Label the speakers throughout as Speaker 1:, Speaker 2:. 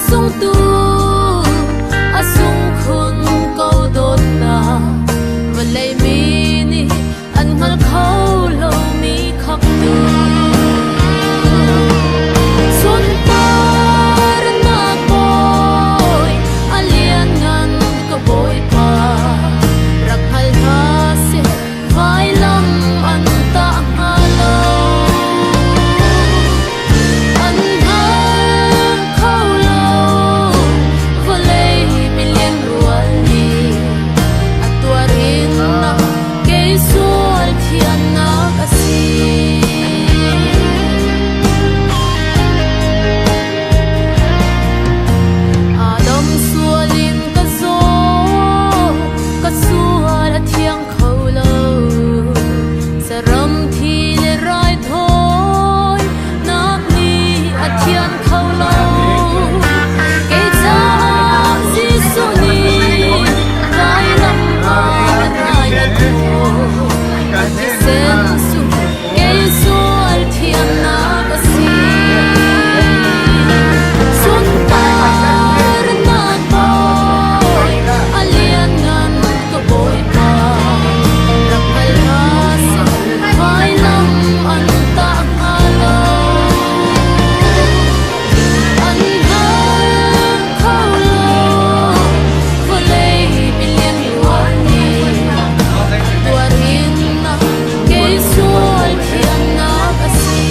Speaker 1: sungtu a sung khun ko dawtnak vawlei mi nih an hngal kho lomi khamhtu. Sunparnak Bawi a lianngan ka Bawipa, rak hngal hna seh vailam an tah hnga lo. An hngal kho lo vawlei milian rual nih a tuar in kei sual thiannak a si. Adam sual in ka zaw, ka sual a thiang kho lo. Saram thi le raithawi nak nih a thian kho lo. Kei caah Jesuh nih vailam ah rai a thaw. A thisen cu kei sual thiannak a si. Sunparnak Bawi, a lianngan ka Bawipa, rak hngal hna seh, vailam an tah hnga lo. An hngal kho lo, vawlei milian rual nih tuar in kei sual thiannak a si.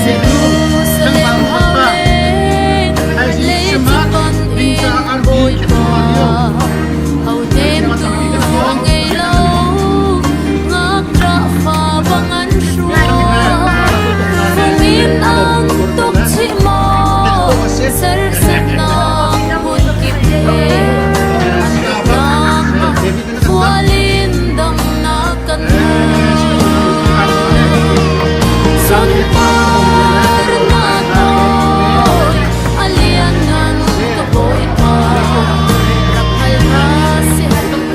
Speaker 1: Jerusalem hauleng leicung in Bawipa hohnemtu a ngei lo, ngakṭah fa bang an hruai. Fung in an tuk chih maw, serhsatnak hmunkip he an tuknak ah khual in damnak kan hmu. Sunparnak Bawi, a lianngan ka Bawipa, rak hngal hna seh,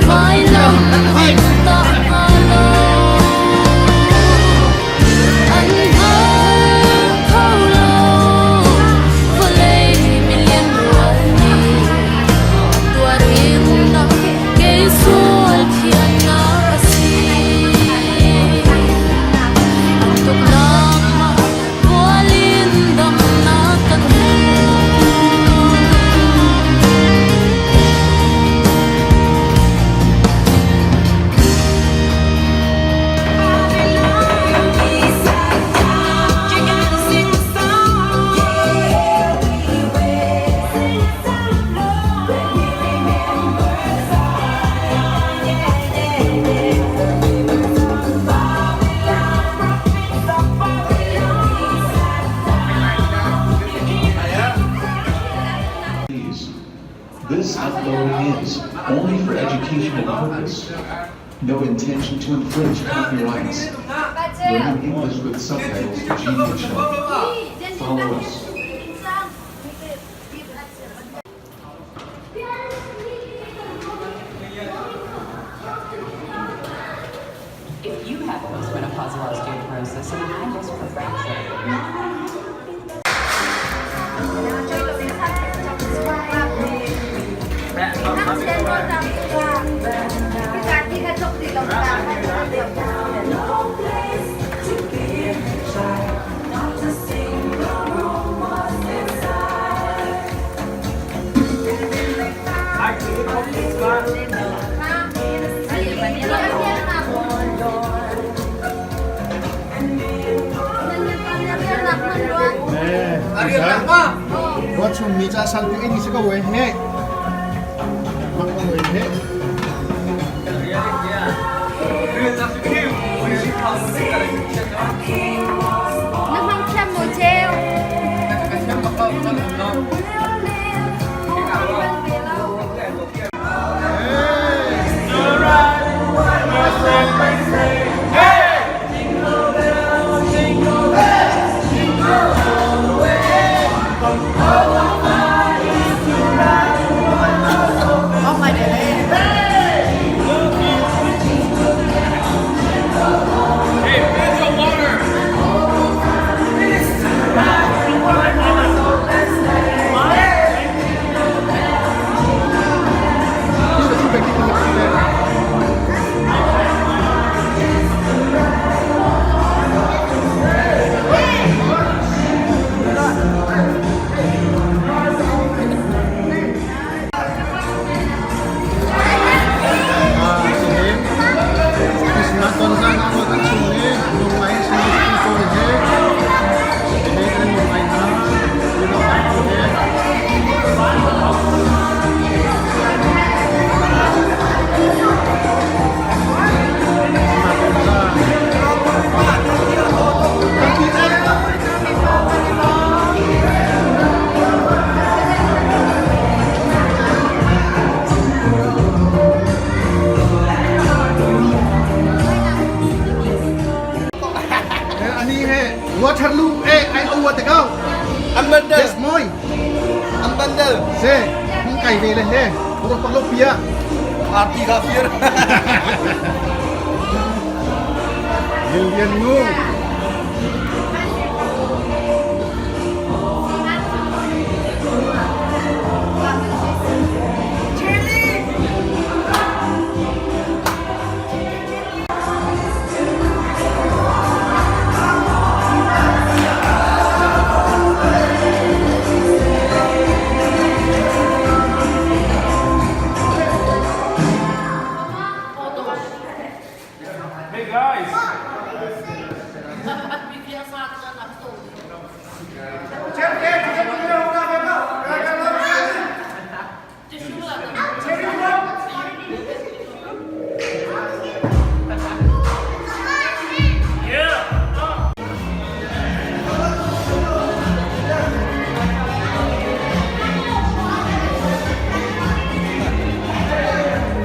Speaker 1: vailam an tah hnga lo. An hngal kho lo, vawlei milian rual nih tuar in kei sual thiannak a si. An tuknak ah bual in damnak kan hmu.
Speaker 2: This uploading is only for educational purpose. No intention to infringe copyrights. Learning English with Subtitles Gmail channel. Follow us.
Speaker 3: If you have postmenopausal osteoporosis and a high risk for fracture,
Speaker 4: Ruat chung mi ca sang tu ini si ko we he. Mak ko we he.
Speaker 5: Na hmang thiam maw Ceu?
Speaker 4: Waterloo eh ai o te kau.
Speaker 6: An bundle.
Speaker 4: Des Moines.
Speaker 6: An bundle.
Speaker 4: Se, hung kai ve le he. Ro pak lo pia.
Speaker 6: Arti ka fir.
Speaker 4: Lilian nu.
Speaker 7: Hey guys!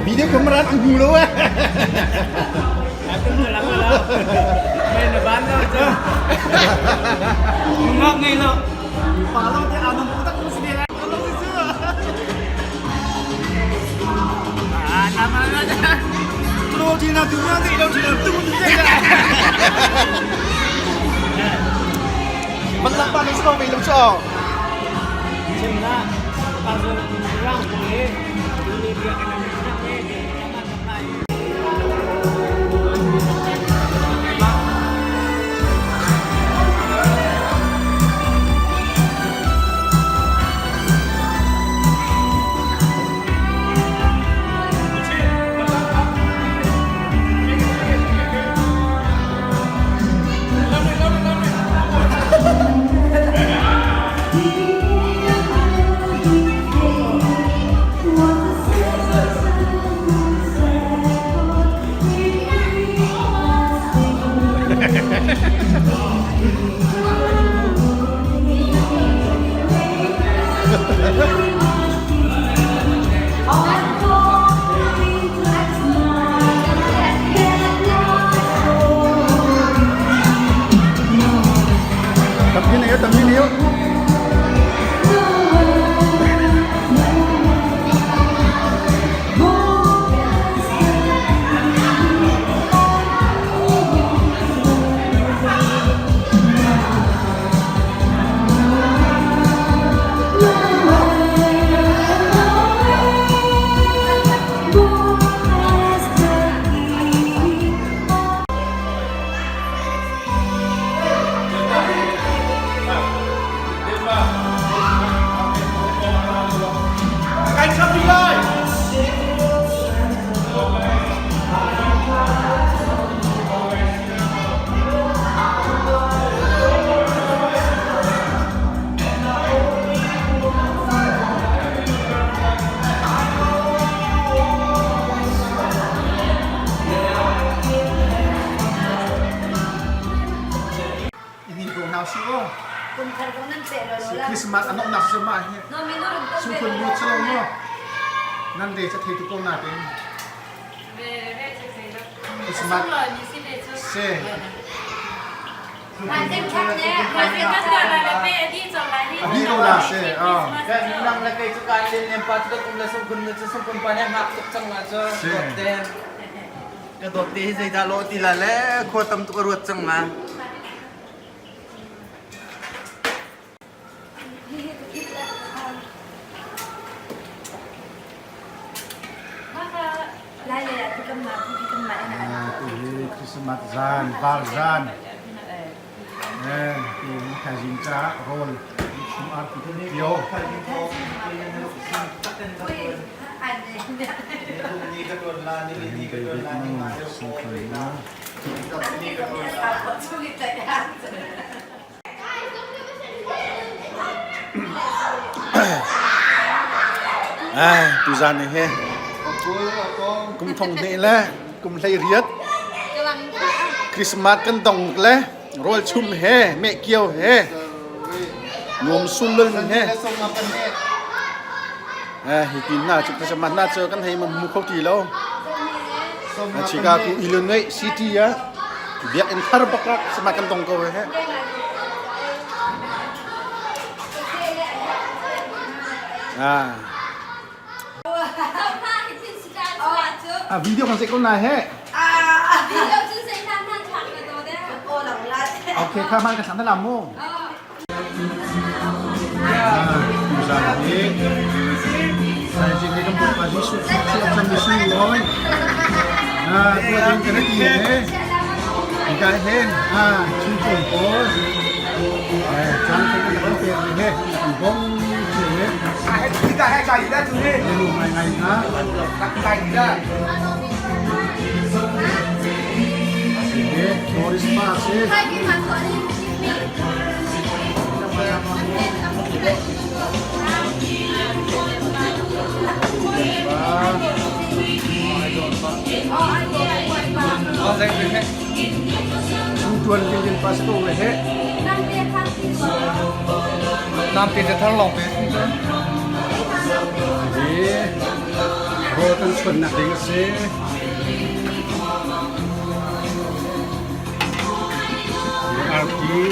Speaker 4: Video camera ang hmu lo eh.
Speaker 6: Ngak ngei lo. Pa lo te anum utak ko si la. Ah, nama na ja. Tu ti na tu na ti lo ti na tu tu te.
Speaker 4: Bang lak pa ng snow may lo cho.
Speaker 8: Chim na, pa rang ko eh. Ni biya ka na eh.
Speaker 4: Tampi na yo, tampi na yo. Ini ko na si o.
Speaker 5: Kum thar ko nan pe lo
Speaker 4: Si
Speaker 5: la.
Speaker 4: Christmas anok nak sa ma he.
Speaker 5: No mi no rum
Speaker 4: Sung khun mu chalo mo. Nan de cha thei tu ko na te. Christmas se. Abi ko la se. Ah.
Speaker 6: Kan nang la kay chu kan len lem pa chu kan um la sung kun na chu sung kun pa ne ngak tuk chang la chu
Speaker 4: Se.
Speaker 6: dot te ka dot te hi zei dah lo ti la le khua tam tuk a ruat cang ma.
Speaker 5: Lai le ah kan ma kan ma ina.
Speaker 4: Ah, tu hi Christmas zan, val zan. Eh, tu thazing cha roll chung ar tu pio.
Speaker 6: Ni ka tuan la ni ni ka tuan la ni ma
Speaker 4: Sung khun na.
Speaker 6: ni ka tuan la.
Speaker 4: Ah, tu zan ni he. Kum thong ni le, kum hlei riat. Christmas kan dong le, roll chum he, me kio he. Nuam sul he. Eh, hi tin na chu Christmas na chu kan hei ma mu kho ti lo. Chicago, Illinois City ya. Biakinn thar bak ah Christmas kan dong ko he. Ah. A video kan sei ko na he. Okay, kha man ka sang na mu. Tuan ding in pas ko le he.
Speaker 6: Nam pe thar long pe.
Speaker 4: Rawl kan chuannak ding a si. Arti.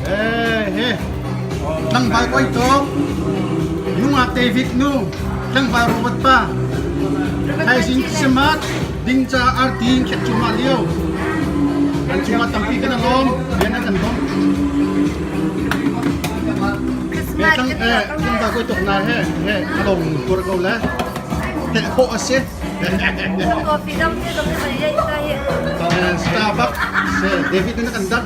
Speaker 4: Eh he. Tlangval koi to. Nungak David nu. Tlangval Robert pa. Thaizing Christmas ding ca arti khet cuma lio. Kan cungah tampi kan alom. Rian an kan bawmh. He tlang eh tlangval koi tok na he he along tur ko le. Tel khawh a si.
Speaker 5: Coffee dam te dam te mai yai ta hi.
Speaker 4: Starbucks David na kan dat.